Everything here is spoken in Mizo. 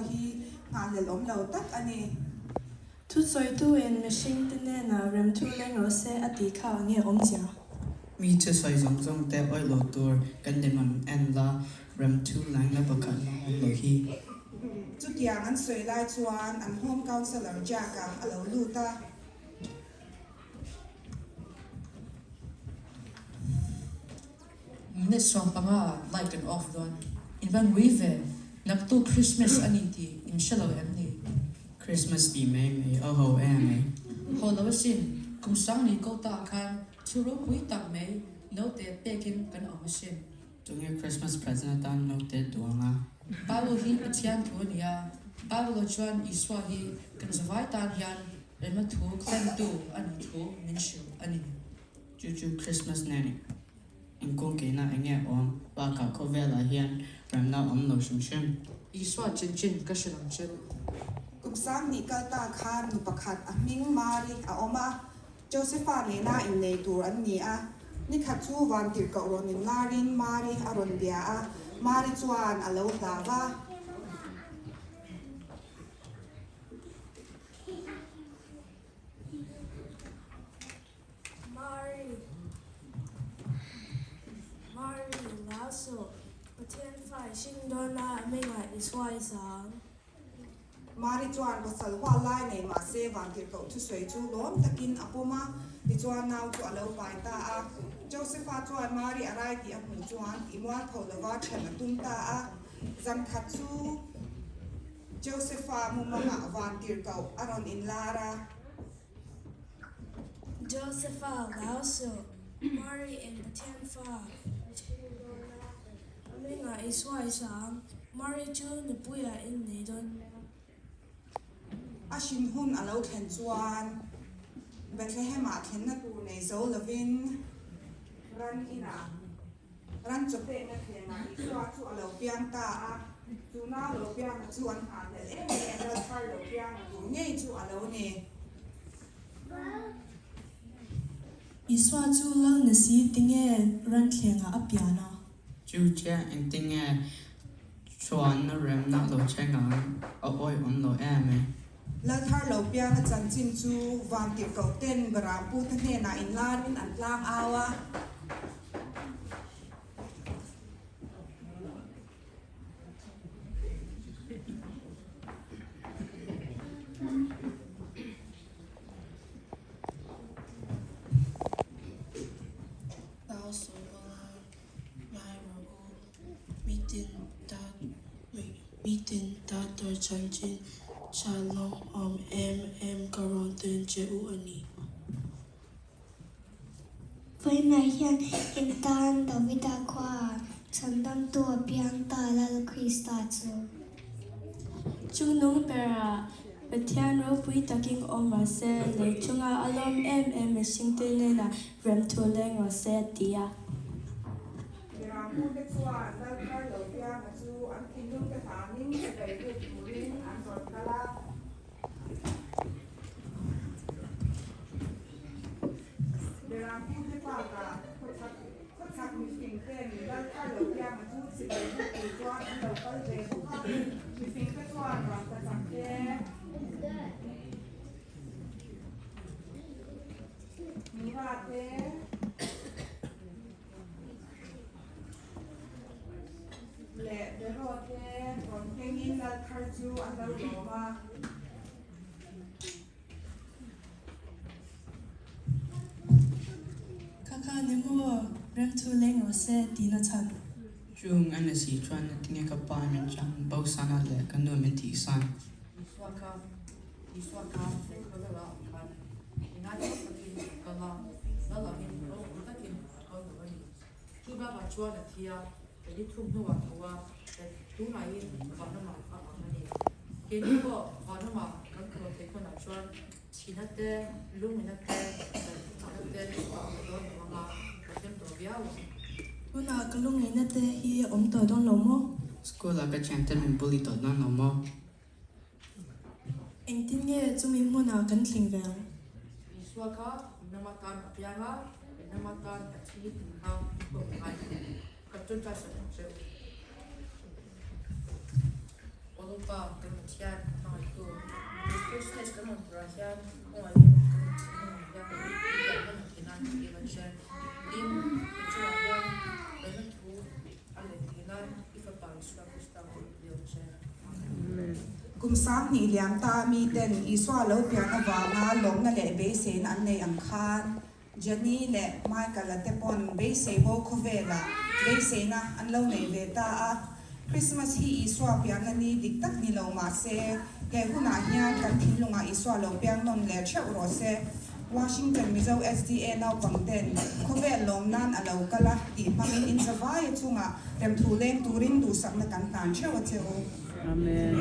hi nghahhlelh awm lo tak a ni. Thusawitu-in mihringte hnenah remthu leng rawh se a tih kha nge awmzia? Mi thusawi zawng zawng te awih lo tur kan ni rawn en la, remthu lengna pakhat lah awm lo hi. Chutiang an sawi lai chuan an Home Counsellor Jack-a a lo lut a. Minute 15 ah light kan off dawn. In va ngui ve, naktuk Christmas a ni tih in hre lo em ni? Christmas tih mai mai a ho em mai. Ho lo asin, kum sang ni ko ta khan thu ropui tak mai note pekin kan awm asin. Tunge Christmas present atan note duang a? Bible hi Pathian thu a ni a, Bible-ah chuan Isua hi kan zavai tan hian remna thu thlentu a nih thu min hrilh a ni. Chu chu Christmas nen inkawngkeihna eng nge awm? Bakah khawvelah hian remna awm lo hrim hrim. Isua chanchin ka hre lang che. Kum 2000 kal ta khan nu pakhat a hming Mari a awm a, Josepha nena innei tur an ni a. Nikhat chu vantirhkoh rawn inlarin Mari a rawn bia a, Mari chuan a lo hlau va. Mari, Mari, hlau suh, Pathian fa i hring dawn a, a hmingah i suai sang. Mari chuan pasal hual lai nei mah se vantirhkoh thusawi chu lawm takin a pawm a, tichuan nau chu a lo pai ta a. Josepha chuan Mari a rai tih a hmuh chuan tih mualpho lova then a tum ta a. Zankhat chu Josepha mumangah vantirhkoh a rawn inlar a. Josepha hlau suh, Mari in Pathian fa a hring dawn a, a hmingah i suai sang, Mari chu nupuiah in nei dawn nia. A hrin hun a lo thlen chuan Bethlehem-ah thlenna tur nei zo lovin ran inah ran chawpekna thlengah Isua chu a lo piang ta a, chu nau lo pianga chu an nghahhlelh em em, ral thar lo pianga tur ngei chu a lo ni. Isua chu lal ni si tinge ran thlengah a pian a? Chu chiah engtinge chuanna remna lo thleng ang a awihawm lo em e? Lal thar lo pianga chanchin chu vantirhkoh ten Berampu te hnenah inlarin an tlang au a. Hlau suh ula, ngai rawh u, mitin ta mitin ta tur chanchin tha lawmawm em em ka rawn ten che u a ni. Vawiinah hian in tan Davida khuaah chhandamtu a piang ta Lal Krista chu. Chungnung berah Pathian ropui takin awm rawh se, lei chunga a lawm em em mihringte hnenah remthu leng rawh se, a ti a. Mirangpute chuan Lal thar lo pianga chu an thinlungte hlanin chibai buk turin an rawn kal a. Mirangpute bakah khawchhak mifingten Lal thar lo pianga chu chibai buk tur chuan an lo kal ve bawk a. Mifingte chuan rangkachak te, mura te, leh beraw te rawn kengin Lal thar chu an lo lawm a. Kha kha ni maw, remthu leng rawh se tih na chhan. Chung a ni si chuan na tinge ka pa min chang bo san a leh ka nu min tih san. Isua kha Isua kha fimkhur a awm khan ingaihtuah takin a kal a, lal angin ropui takin a kal lo a ni. Chu bakah chuan a thi a, Eli thum hnuah tho a, tunaiin vanramah a ang a ni. Keini pawh vanramah kan thaw theih hmunah chuan thihna te, lungina te, chakna te a awm dawn lo ang a, ka hlim tawh viau ang. Tunah ka lungaihna te hi a awm tawh dawn lo maw? School-ah ka thiante min bully tawh dawn lo maw? Engtin nge chumi hmunah kan thleng ve ang? Isua kha ram atan a piang a, ram atan a thi tih kha ka awm ngai lo. Ka tawngtai sak ang che u. Lalpa kan Pathian hmangaihtu he Christmas kan rawn turah hian khawngaihin kan thinlungah hian i pian hman a theih nan ka dil a che. Tin, i chungah hian remna thu a let theih nan i Fapa Isua Krista chu ka dil a che. Kum 2000 liam ta miten Isua lo pian avanga lawmna leh beiseina an nei ang khan Jenny leh Michael-a te pawn beisei bo khawvelah beiseina an lo nei ve ta a. Christmas hi Isua pianna ni dik tak ni lo mah se, he hunah hian kan thinlungah Isua lo piang nawn leh theuh rawh se. Washington Mizo SDA naupang ten khawvel lawm nan a lo kal a tih hmangin in zavaia chungah remthu leng turin duhsakna kan hlan theuh a che u. Amen.